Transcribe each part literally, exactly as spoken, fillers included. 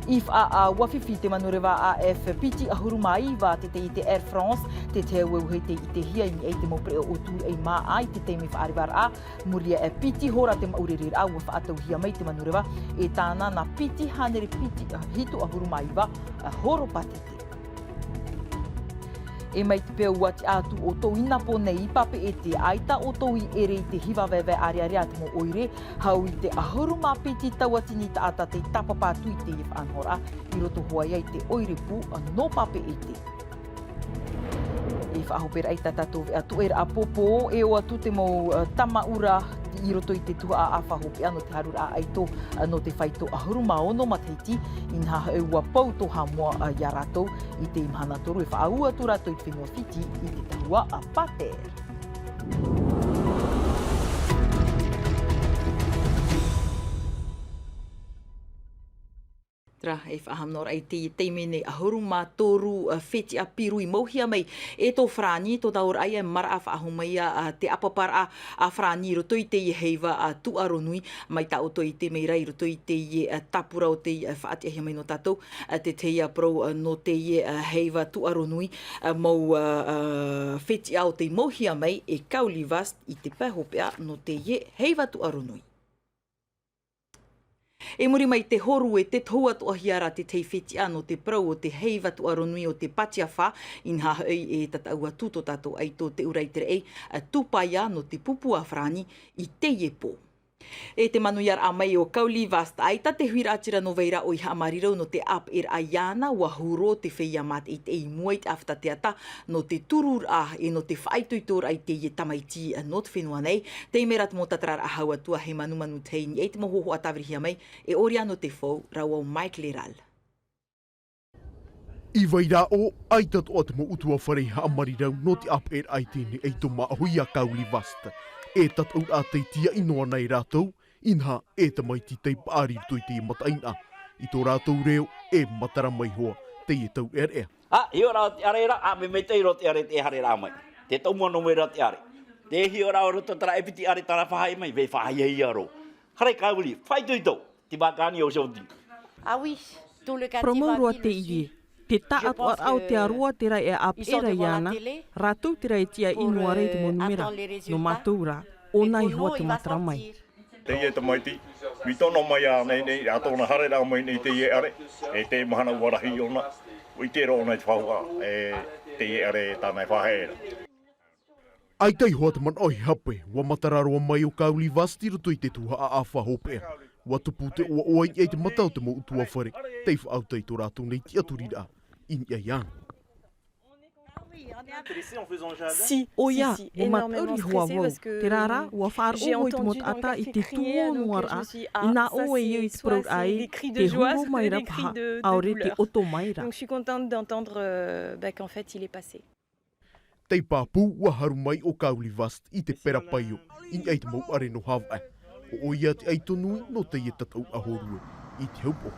I faʻaʻāua fifi te manureva A F piti ʻahuru mā iva, te tei te Air France, te teu e uhe te i te hia i niʻa i te mau pereʻoʻo tū i māʻa i te taime faʻarevaraʻa, muri iho e piti hora te maʻurereraʻa ua faʻatauhia mai te manureva, e tāna nā piti hānere piti hitu ʻahuru mā iva, horo pātete. E mai te peu ua tiʻa atu ʻoutou i nā pō nei i Papeʻete, ʻaita ʻoutou i ʻere i te hiva vaevae ʻārearea a te mau ʻoire, hau i te ʻahuru mā piti tauatini taʻata tei tāpapa atu i teie faʻanahoraʻa, i roto hoʻi i te ʻoire pū nō Papeʻete. E faʻahoperaʻa i tā tātou veʻa tuʻeraʻa pōpō, e ʻō atu te mau, eh, tamaʻura i roto i te tuhaʻa ʻāfa hopeʻa nō te haruraʻa ʻaito, eh, nō te faito ʻahuru mā ono matahiti, inaha hoʻi ua pau tō Haʻamoa, eh, ia rātou. I te mahana toru e faʻaū atu rātou i te fenua Fiti i te tahua a Pater. Terā, e faʻahaʻamanaʻoraʻa i te taime nei ʻahuru mā toru, ā, fetiʻa piru i mauhia mai e tō Farāni, tōna ora ia e maraʻa faʻahou mai ia, ā, te ʻāpaparaʻa a Farāni i roto i teie heiva, ā, tūʻaro nui, mai tā ʻoutou i te mea ra i roto i teie, ā, tāpura o te, ā, faʻatiʻahia mai nō tātou, ā, te tahi parau, ā, nō teie, ā, heiva tūʻaro nui, ā, mau, ā, ā, fetiʻa o tei mauhia mai e Kauli Vast i te pae hopeʻa nō teie heiva tūʻaro nui. I muri mai te hōrue, te tohu atoʻahia ra te tahi fetiʻa nō te parau o te heiva tūʻaro nui o te Patiafa, inaha hoʻi e tataʻu atu tō tātou ʻaito Te Ura i te Raʻi, ā, Tupaia nō te pupu a Farāni i teie pō. E te manuiaraʻa mai o Kauli Vast, ʻaita te huiraʻatira nō vai ra ʻoe i haʻamārirau nō te ʻāpeʻeraʻa iāna, ua huru te feiā mātaʻitaʻi i mua i te ʻāfata teata nō te tururaʻa e nō te faʻaitoitoraʻa i teie tamaiti nō te fenua nei. Teie mea ra te mau tātararaʻa hau atu a Hemanumanu Teini, e te mau hōhoʻa tāvirihia mai e Oriano Tefau rāua ʻo Mike Leral. I vai ra ʻō, ʻaita atoʻa te mau ʻutuāfare i haʻamārirau nō te ʻāpeʻeraʻa i teie nei ʻaito māʻohi a Kauli Vast. E tataʻuraʻa tei tiaʻi noa na e rātou, inaha e tamaiti tei paʻari i roto i teie mataʻeinaʻa. I tō rātou reo, e matara mai hoʻi teie taureʻareʻa. Ā, hiʻo rā te ʻare ra, ā, mea maitaʻi roa te ʻare, te haereraʻa mai. Te tumu noa mai ra te ʻare. Tē hiʻo ra ʻo roto terā e piti ʻare tāna faʻahaʻi mai, vē faʻahiahia roa. Haere Kauli, faʻaitoito, te makani o Jodi. Ah oui, tout le quartier va vivre dessus. Parau mau roa teie. Te taʻatoʻaraʻa o te ʻāroʻa terā e ʻāpeʻe ra iāna, rātou terā e tiaʻi noa ra i te mau numera. Nō mātou rā, ʻōna iho ā te matara mai. Teie tamaiti, ʻua tono mai ā nei, nei, ā tōna haereraʻa mai nei teie ʻare, e te mahana ua rahi ʻōna, ʻua ʻite roa ʻōna i te faʻahoʻa, e teie ʻare tāna e faʻahaʻi ra. ʻAita iho ā te manaʻo e hape, ʻua matara roa mai ʻo Kauli Vast i roto i te tuhaʻa ʻāfa hopeʻa. ʻUa tupu te ʻoaʻoa i niʻa i te mata o te mau ʻutuāfare, tei faʻaʻuta i tō rātou nei tiʻaturiraʻa i niʻa iāna. Si, ʻoia, si, si, ʻua mātaʻu roa vau. Terā rā, ʻua faʻaroʻo vau i te mau taʻata i te tūʻonoaraʻa, i nā ʻō e au i te parauraʻa ē, tē huru mai ra paha, ʻaore tē ʻoto mai ra. Donc, je suis contente d'entendre, euh, bah, qu'en fait, il est passé. Tei pāpū, ʻua haru mai ʻo Kauli Vast i te pera paio, i niʻa i te mau ʻare nō Havaʻe. ʻO ʻoia te ʻaito nui nō teie tataʻuraʻa hōrue i te haupoʻo.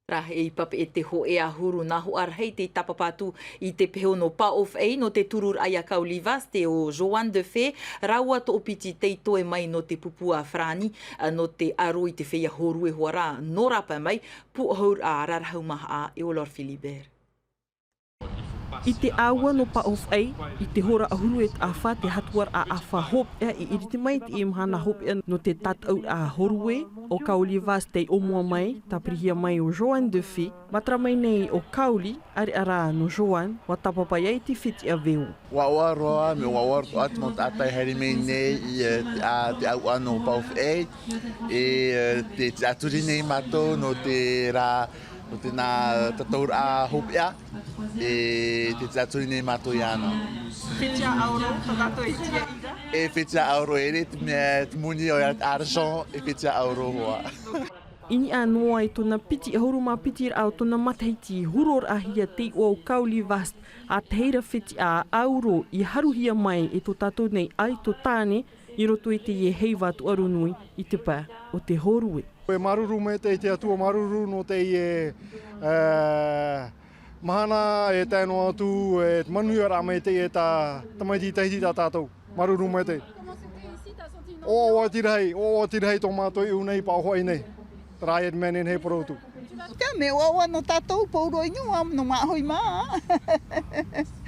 Terā, e i Papeʻete hōʻē ʻahuru nā hoʻi rahi tei tāpapa atu i te peho nō Paʻofaʻi nō te tururaʻa ia Kauli Vast, ʻo Joanne Defay, rāua toʻopiti tei toe mai nō te pupu a Farāni, nō te aro i te feiā hōrue hoʻi ra nō rāpae mai, pūʻohuraʻa Rarahu Mahaʻa e ʻo Laure Philibert. I te ʻāua nō Paʻofaʻi, i te hora ʻahuru e taʻafa te hatuaraʻa ʻāfa hopeʻa i ʻiriti mai i teie mahana hopeʻa nō te tataʻuraʻa hōrue, ʻo Kauli Vast tei ʻōmua mai, tāpirihia mai ʻo Joanne Defay, matara mai nei ʻo Kauli, ʻāreʻa rā nō Joanne, ʻua tāpapa ia i te fetiʻa veo. ʻUa ʻoaʻoa roa, mea ʻoaʻoa roa te mau taʻata e haere mai nei i, e, te, a, te ʻāua nō Paʻofaʻi, e, e, te, te tiʻaturi nei mātou nō te rā, nō te nā tataʻuraʻa hopeʻa, e, te tiʻaturi nei mātou iāna. Fetiʻa ʻauro, tā tātou e tiʻa ra. E fetiʻa ʻauro, e ʻere te mea, te moni ʻo ia, argent, e fetiʻa ʻauro hoʻi. I niʻa noa i tōna piti ʻahuru mā piti raʻa o tōna matahiti, huroraʻahia te iʻoa o Kauli Vast, ʻa tahi ra fetiʻa ʻauro i haruhia mai e tō tātou nei ʻaito tāne, i roto i teie heiva tūʻaro nui i te pae o te hōrue. E māuruuru maitaʻi i te Atua, māuruuru nō teie, e, mahana e tae noa atu, e te manuiaraʻa maitaʻi e tā tamaiti Tahiti tā tātou. Māuruuru maitaʻi. ʻOaʻoa iti rahi, ʻoaʻoa iti rahi tō mātou iʻu nei i Paʻofaʻi nei. Rā e mea nei hei porotu. Te mea ʻoaʻoa nō tātou, pō roa i niʻa, nō Māʻohi mā.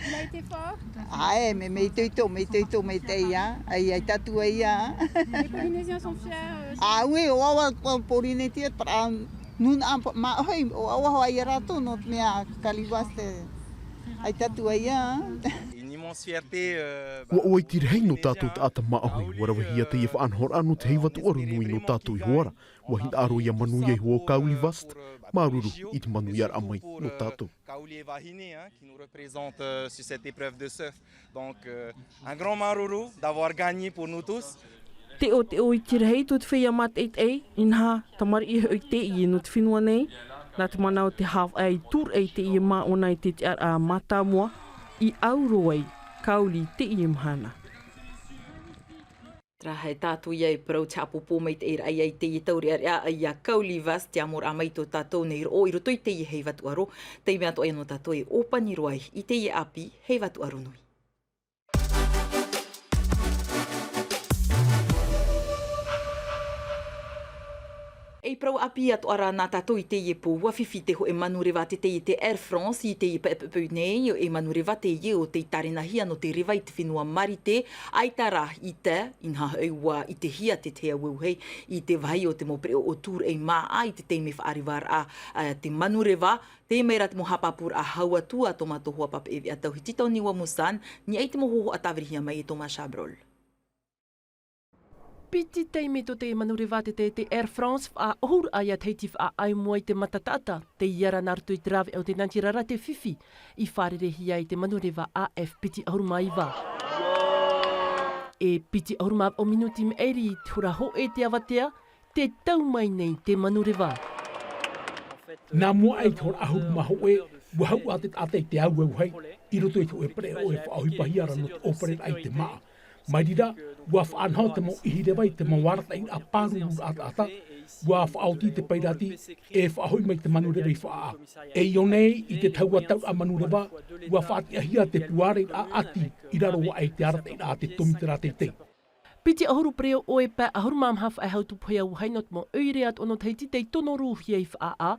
Il a été fort ? ʻĀ, e, mea, mea itoito, mea itoito, mea itoito, ʻaita atu ai, ʻā. Les Polynésiens sont fiers, euh, ʻĀ, ʻue, ʻoaʻoa, pō-, Pōrīnetia, parau, nūnaʻa, Māʻohi, ʻoaʻoa hoʻi ia rātou, nō te mea Kauli Vaste, ʻaita atu ai, ʻā. Une immense fierté, euh, bah, ʻUa ʻoaʻoa i te rahi nō tātou taʻata Māʻohi, ʻua ravehia teie faʻanahoraʻa nō te hei vatuʻaro nui nō tātou iho ā ra. ʻUa hinaʻaro ia manuia iho ʻo Kauli Vaste, māuruuru i te manuiaraʻa mai nō tātou. Kauli e vahine, hein, qui nous représente, euh, sur cette épreuve de surf. Donc, euh, un grand māuruuru d'avoir gagné pour nous tous. Teʻoteʻo i te rahi tō te feiā mātaʻitaʻi, inaha, tamariʻi hoʻi teie nō te fenua nei, nā te mana o te haʻavāʻa i tūraʻi teie māʻona i te tiʻaraʻa mātāmua, i ʻauro ai, Kauli teie mahana. Terā e tātou ia e parau te haʻapōpō maitaʻi raʻa ia i teie taureʻareʻa ia Kauli Vaste, te ʻamoraʻa mai tō tātou nei roʻo i roto i teie hei vatuʻaro, teie mea atoʻa ia nō tātou e ʻōpani roa ai i teie ʻāpī hei vatuʻaro nui. E parau ʻāpī atoʻa rā nā tātou i teie pō, ʻua fifi te hōʻē manureva teitei, te Air France, i teie poʻipoʻi nei, e manureva teie ʻo tei tārenahia nō te reva i te fenua Marite, ʻaita rā i tae, inaha hoʻi ʻua ʻitehia te tahi auahi i te vāhi o te mau pereʻoʻo tūraʻi māʻa i te taime faʻarevaraʻa, ā, te manureva, teie mai rā te mau haʻapāpūraʻa hau atu a tō mātou hoa papeʻete Tauhiti Taoniua Musan, i niʻa i te mau hōhoʻa tāvirihia mai e Thomas Chabrol. Piti taime tō te manureva teitei, te Air France, faʻaʻohuraʻa ia Tahiti faʻaʻau i mua i te mata taʻata, teie rā nā roto i te rāveʻa o te Natirara te fifi, i fārerehia ai te manureva A F piti ʻahuru mā iva. E piti ʻahuru mā vaʻu minuti maʻiri i te hora hōʻē te avatea, tē tau mai nei te manureva. Nā mua aʻe i te hora ʻahuru mā hōʻē, ʻua hau ā te taʻata i te auahi, i roto i te hōʻē pereʻoʻo e faʻaʻohipahia ra nō te ʻōpereraʻa i te māʻa. Mai reira, ʻua faʻanaho te mau ʻihireva i te mau arataʻiraʻa pāruru taʻata, ʻua faʻaoti te pairati, e faʻahoʻi mai te manureva i faʻaʻā. E i ʻō nei, i te tahua tauraʻa manureva, ʻua faʻatiʻahia te pūʻareraʻa ʻati, i raro aʻe i te arataʻiraʻa a te tōmitera teitei. Piti ʻahuru pereʻoʻo e pae ʻahuru mā maha faʻehau tupu hia vāhi nō te mau ʻoire atoʻa nō Tahiti tei tono rūhia i faʻaʻā,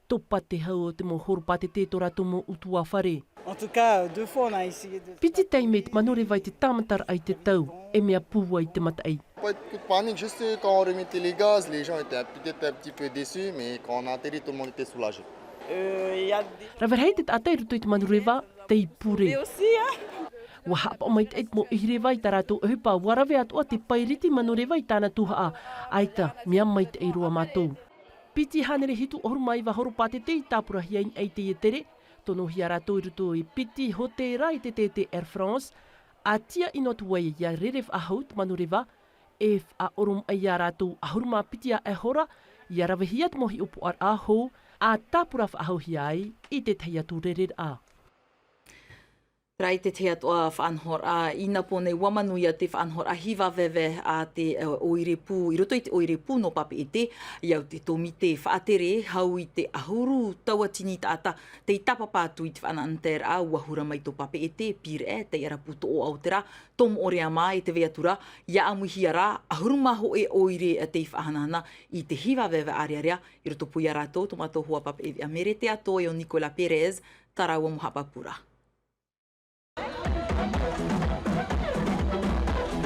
topa te hau o te mau horopātete tō rātou mau ʻutuāfare. En tout cas, deux fois, on a essayé de... Piti taime te manureva i te tāmataraʻa i te tau, e mea pūai te mataʻi. Pas de coup de panique, juste quand on remettait les gaz, les gens étaient peut-être un petit peu déçus, mais quand on a atterri, tout le monde était soulagé. Euh, il y a des... Rave rahi te taʻata i roto i te manureva, tei pure. Lui aussi, hein. ʻUa haʻapaʻo maitaʻi te mau ʻihireva i tā rātou ʻohipa, ʻua rave atoʻa te pairiti manureva i tāna tuhaʻa, ʻaita, mea maitaʻi roa mātou. Piti hānere hitu ʻahuru mā iva horopātete i tāpurahia i niʻa i teie tere, tonohia rātou i roto i piti hōtēra i te teitei Air France, ʻa tiaʻi noa atu ai ia rere faʻahou te manureva, e faʻaʻoromaʻi ia rātou ʻahuru mā piti aʻe hora, ia ravehia te mau hiʻopoʻaraʻa hou, ʻa tāpura faʻahouhia ai i te tahi atu rereraʻa. Terā i te tahi atu ā faʻanahoraʻa i nā pō nei, ʻua manuia te faʻanahoraʻa hiva veve a te, ā, ʻoire pū, i roto i te ʻoire pū nō Papeʻete, i au te tōmite faʻatere, hau i te ʻahuru tauatini taʻata, tei tāpapa atu i te faʻanahoraʻa, ʻua hura mai tō Papeʻete, Pīraʻe, Taiʻarapu, Toʻoʻa o te rā, Tomoʻorea mā, e tē vai atu ra, ʻia ʻāmuihia rā, ʻahuru mā hōʻē ʻoire tei faʻahanahana i te hiva veve ʻārearea, i rotopū ia rātou, tō mātou hoa papeʻete Mere Teatoe ʻo Nicolas Pérez, tā rāua mau haʻapāpūraʻa.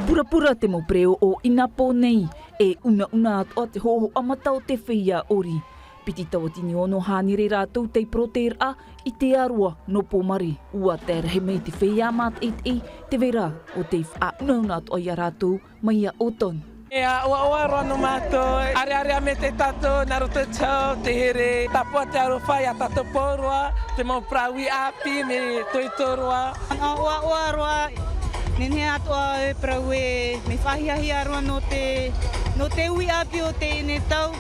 Purapura te mau pereʻoʻo i nā pō nei, e unauna atoʻa te hōhoʻa mata o te feiā ʻori. Piti tauatini ono hānere rātou tei porotēraʻa i te ʻāroa nō Pōmare. ʻUa tae rahi mai te feiā mātaʻitaʻi, tē vai ra ʻo tei faʻaunauna atoʻa ia rātou mai iā Auton. E ʻoaʻoa roa nō mātou, ʻārearea maitaʻi tātou nā roto i te hau, te here, tāpura te aroha ia tātou pauroa, te mau parau ʻāpī, mea itoito roa. ʻOaʻoa roa, nehenehe atoʻa e parau ē, mea faʻahiahia roa nō te, nō te uʻi ʻāpī o teie nei tau.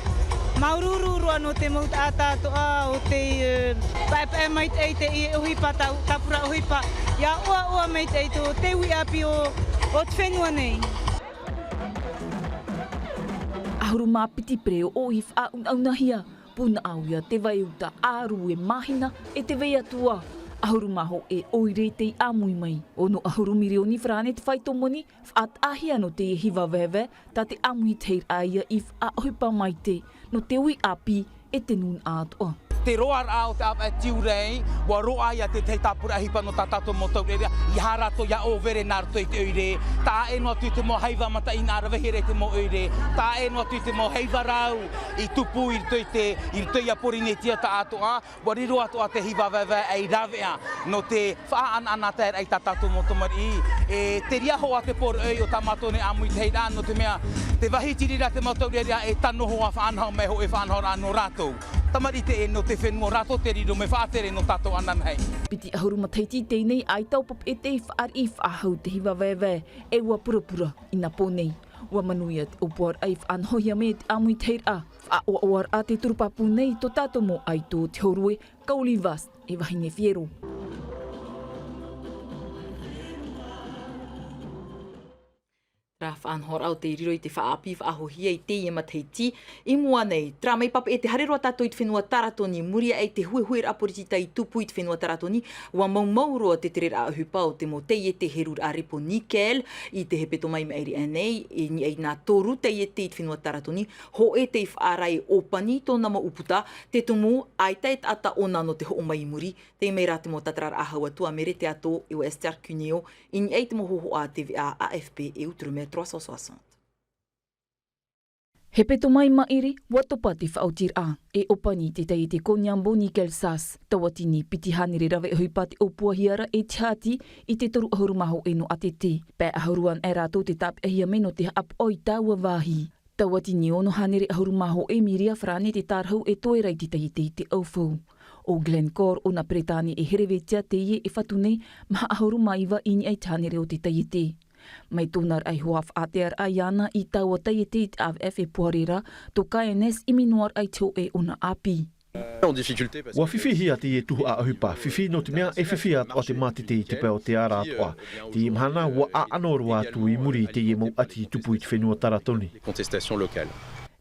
Māuruuru roa nō te mau taʻata atoʻa o tei, ē, paʻepaʻe maitaʻi i teie ʻohipa, tā-, tāpura ʻohipa. ʻIa ʻoaʻoa maitaʻi tō te uʻi ʻāpī o, o te fenua nei. ʻAhuru mā piti pereʻoʻo i faʻaunaunahia, pūnaʻauia te vai uta ʻāru e māhina, e tē vai atu ā, ʻAhuru mā hōʻē ʻoire tei ʻāmui mai. Ono ʻahuru mirioni farāne te faito moni faʻataʻahia nō teie hiva vaevae, tā te ʻāmuitahiraʻa ia i faʻaʻohipa maitaʻi nō te uʻi ʻāpī e te nūnaʻa atoʻa. Te roaraʻa o te ʻāvaʻe Tiurai, ʻua roaʻa ia te tahi tāpura ʻohipa nō tā tātou mau taureʻareʻa, ʻeiaha rātou ia ʻōvere nā roto i te ʻoire, taʻa ʻē noa atu i te mau hiva mataʻeinaʻa rave here i te mau ʻoire, taʻa ʻē noa atu i te mau hiva rau i tupu i roto i te, i roto ia Porinetia tāʻatoʻa, ʻua riro atoʻa te hiva vaevae ei rāveʻa nō te faʻaʻanaʻanataeraʻa i tā tātou mau tamariʻi. E te reira hoʻi te poroʻi o tā mātou nei ʻāmuitahiraʻa, nō te mea, te vāhi iti reira te mau taureʻareʻa e tano hoʻi ʻa faʻanaho mai hōʻē faʻanahoraʻa nō rātou. Tamariʻi teie nō te fenua, rātou te riro mai faʻatere nō tātou ananahi. Piti ʻahuru matahiti teie nei, ʻaita ʻua papeʻete i fāriʻi faʻahou te hiva vaevae, e ʻua purapura i nā pō nei. ʻUa manuia te ʻōpuaraʻa i faʻanahohia mai e te ʻāmuitahiraʻa. Faʻaʻoaʻoaraʻa te turupāpū nei tō tātou mau ʻaito o te hōrue, Kauli Vas, e Vahine Fiero. Terā faʻanahoraʻa o tei riro i te faʻaʻāpī faʻahouhia i teie matahiti i mua nei. Terā mai papeʻete, haere roa tātou i te fenua Taratoni, muri aʻe i te huehueraʻa poritita i tupu i te fenua Taratoni, ʻua maumau roa te tereraʻa ʻohipa o te mau taiete heruraʻa repo nickel i te hepetoma i maʻiri aʻe nei, i niʻa i nā toru taiete i te fenua Taratoni, hōʻē tei faʻaara e ʻōpani tōna mau ʻūputa, te tumu, ʻaita e taʻata ʻōna nō te hoʻo mai i muri, tei mai rā te mau tātararaʻa hau atu a Mere Teato, e ʻo Esther Cuneo, i niʻa i te mau hōhoʻa a T V A, A F P e Outre-mer trois cent soixante. Hepetoma i maʻiri, ʻua topa te faʻaotiraʻa, e ʻōpani te taiete Koniambo Nickel Sas. Tauatini piti hānere rave ʻohipa tei ʻōpuahia ra e te hāti i te toru ʻahuru mā hōʻē nō ʻātete. Pae ʻahuru anaʻe rātou tei tāpeʻahia mai nō te haʻapaʻo i taua vāhi. Tauatini ono hānere ʻahuru mā hōʻē miria farāne tei tārahu e toe ra i te taiete i te ʻaufau. ʻO Glencore, ʻo nā Peretāne e Herevetia teie e fatu nei, maha ʻahuru mā iva i niʻa i te hānere o te taiete. Mai tōna raʻi hoa faʻatearaʻa iāna i taua taiete i te A V F e poari ra, tō K N S ʻimi noa raʻa i te hōʻē ʻōna ʻāpī. ʻUa fifihia teie tuhaʻa ʻohipa, fifi nō te mea e fifi atoʻa te mātete i te pae o te ara atoʻa. Teie mahana ʻua ʻaʻano roa atu i muri i teie mau ʻati i tupu i te fenua Taratoni.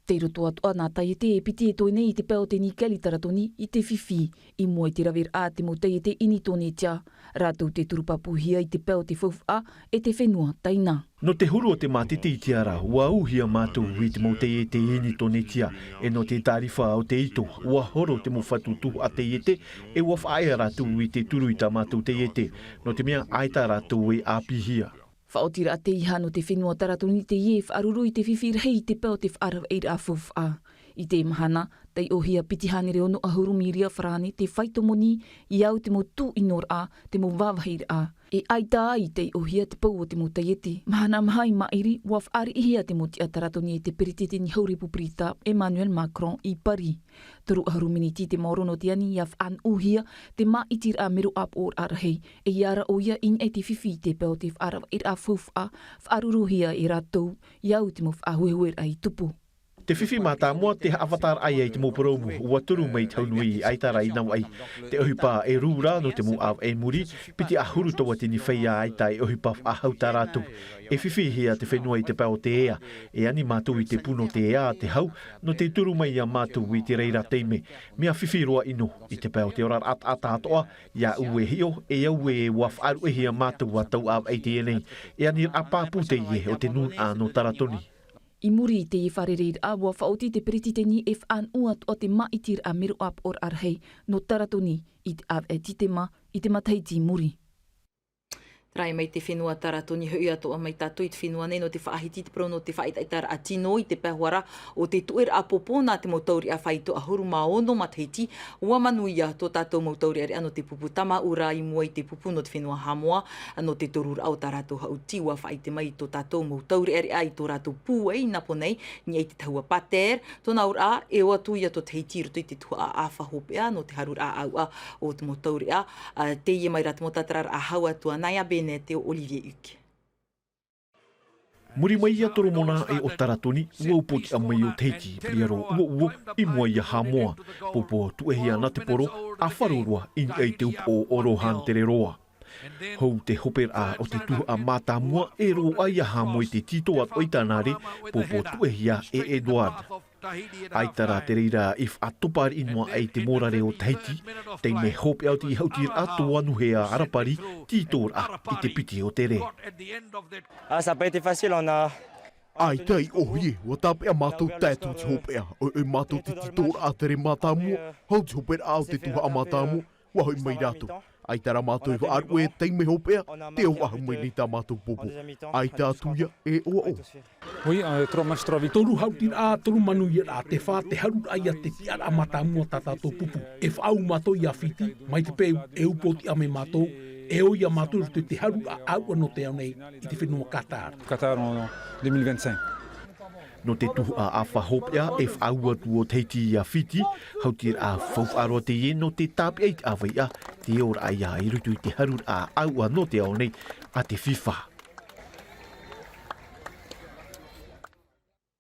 Tei roto atoʻa nā taiete e piti e toe nei i te pae o te nickel i Taratoni i te fifi, i mua i te raveraʻa a te mau taiete Initonetia. Rātou tei turupāpūhia i te pae o te faufaʻa e te fenua Taina. Nō te huru o te mātete i te ara, ʻua ūhia mātou i te mau taiete Initonetia, e nō te tārifa o te ito, ʻua horo te mau fatu tuhaʻa taiete, e ʻua faʻaea rātou i te turu i tā mātou taiete, nō te mea ʻaita rātou e ʻāpīhia. Faʻaotiraʻa teiaha nō te fenua Taratoni teie e faʻaruru i te fifi rahi i te pae o te faʻaravaʻiraʻa faufaʻa. I teie mahana, taiʻohia piti hānere ono ʻahuru miria farāne te faito moni i au te mau tūʻinoraʻa, te mau vāvāhiraʻa. E ʻaita ai taiʻohia te pou o te mau taiete. Mahana maha i maʻiri, ʻua faʻariʻihia te mau tiʻa Taratoni e te peretiteni hau Repupirita, Emmanuel Macron, i Paris. Toru ʻahuru miniti te maoro nō te ani ʻia faʻanuʻuhia te māʻitiraʻa mero ʻāpoʻoraʻa rahi, e ʻia ara ʻoia i niʻa i te fifi i te pae o te faʻaravaʻiraʻa faufaʻa, faʻaruruhia e rātou, i au te mau faʻahuehueraʻa i tupu. Te fifi mātāmua te haʻafataraʻa ia i te mau purōmu, ʻua turu mai te hau nui ʻaita rā i navaʻi. Te ʻohipa e rū rā nō te mau ʻāvaʻe muri, piti ʻahuru tauatini feiā ʻaita e ʻohipa faʻahou tā rātou. E fifihia te fenua i te pae o te ea, e ani mātou i te pū nō te ea a te hau, nō te turu mai ia mātou i te reira taime, mea fifi roa ʻino, i te pae o te oraraʻa taʻata atoʻa, iāʻu e hiʻo, e au ē ʻua faʻaruʻehia mātou ʻa tau ʻāvaʻe teie nei, e ani raʻa pāpū teie o te nūnaʻa nō Taratoni. I muri i teie fārereiraʻa, ʻua faʻaoti te peretiteni e faʻanuʻu atoʻa te māʻitiraʻa mero ʻāpoʻoraʻa rahi nō Taratoni i te ʻāvaʻe Titema i te matahiti i muri. Tarai mai te fenua Taratoni, hoʻi atoʻa mai tātou i te fenua nei nō te faʻahiti te parau nō te faʻaʻetaʻetaraʻa tino i te pae hoʻi ra o te tuʻeraʻa pōpō nā te mau taureʻareʻa faito ʻahuru mā ono matahiti, ʻua manuia tō tātou mau taureʻareʻa nō te pupu tamaʻu ra i mua i te pupu nō te fenua Hamoa, nō te toruraʻa o tā rātou haʻuti. ʻUa faʻaʻite mai i tō tātou mau taureʻareʻa i tō rātou pūai i Napo nei, i niʻa i te tahua Pater, tōna auraʻa, e ʻō atu ia tō Tahiti i roto i te tuhaʻa ʻāfa hopeʻa nō te haruraʻa ʻāuʻa o te mau taureʻa, ā, teie mai rā te mau tātararaʻa hau atu a Naya Bennett e ʻo Olivier Huck. Muri mai ia Toromona e ʻo Taratoni, ʻua upoʻotiʻa mai ʻo Tahiti, Briaro ua ua, i mua ia Hamoa. Pōpō tuʻehia nā te poro, ʻa Wharoa, i niʻa i te upoʻo o Rohan Tereroa. Hou te hoperaʻa o te tuhaʻa mātāmua e roaʻa ia Hamoa i te tītō atoʻa i tāna rē, pōpō tuʻehia e Edward. ʻAita rā te reira i faʻatopa riʻi noa ai te mōrare o Tahiti, taime hopeʻa o te hautiraʻa tō Anuhea Arapari, tītoraʻa i te piti o te rē. Ah, ça a pas été facile, on a ʻAita i ʻōhie, ua tāpeʻa mātou tae atu i te hopeʻa. ʻOiʻoi mātou te tītoraʻa te rē mātāmua, hau te hoperaʻa o te tuhaʻa mātāmua, ua hoʻi mai rātou. ʻAita rā mātou i faʻaruʻe taime hopeʻa, tē ʻoaʻoa mai nei tā mātou popo. ʻAita atu ia e ʻoaʻoa. Oui, euh, trois matchs, trois victoires. Toru hautiraʻa, toru manuiaraʻa, te fā, te haruraʻa ia te tiʻaraʻa mātāmua tā tātou pupu. E faʻaau mātou ia Fiti, mai te peu, e upoʻotiʻa mai mātou, e ʻoia mātou i roto i te haruraʻa ʻāuʻa nō te ao nei, i te fenua Qatar. Qatar en deux mille vingt-cinq. Nō te tuhaʻa ʻāfa hopeʻa e faʻaau atu o Tahiti ia Fiti, hautiraʻa faufaʻa roa teie nō te tāpeʻa i te ʻāvaiʻa, te ora ia i roto i te haruraʻa ʻāuʻa nō te ao nei a te FIFA.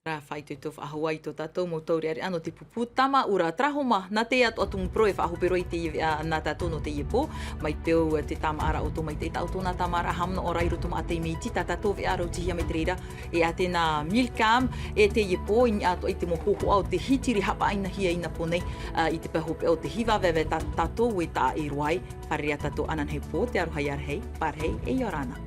Rā, faʻaitoito faʻahou ai tō tātou mau taureʻareʻa nō te pupu tāmāʻu ra. Tarahoma, nā te atoʻa tumu parau e faʻahope roa i teie veʻa nā tātou nō teie pō, mai te peu te tāmāʻaraʻa o tō maitaʻi, tā ʻoutou nā tāmāʻaraʻa haʻamanaʻo ra i roto maʻa taime iti, tā tātou veʻa rautihia mai te reira e Atena Milcam, e teie pō, i niʻa atoʻa i te mau hōhoʻa o te hītiri haʻapaʻinahia i nā pō nei, ā, i te pae hopeʻa o te hiva veve tā tātou e taʻa ʻē roa ai. Fārerei ā tātou ananahi pō, te aroha ia rahi, pārahi, e ʻia ora na.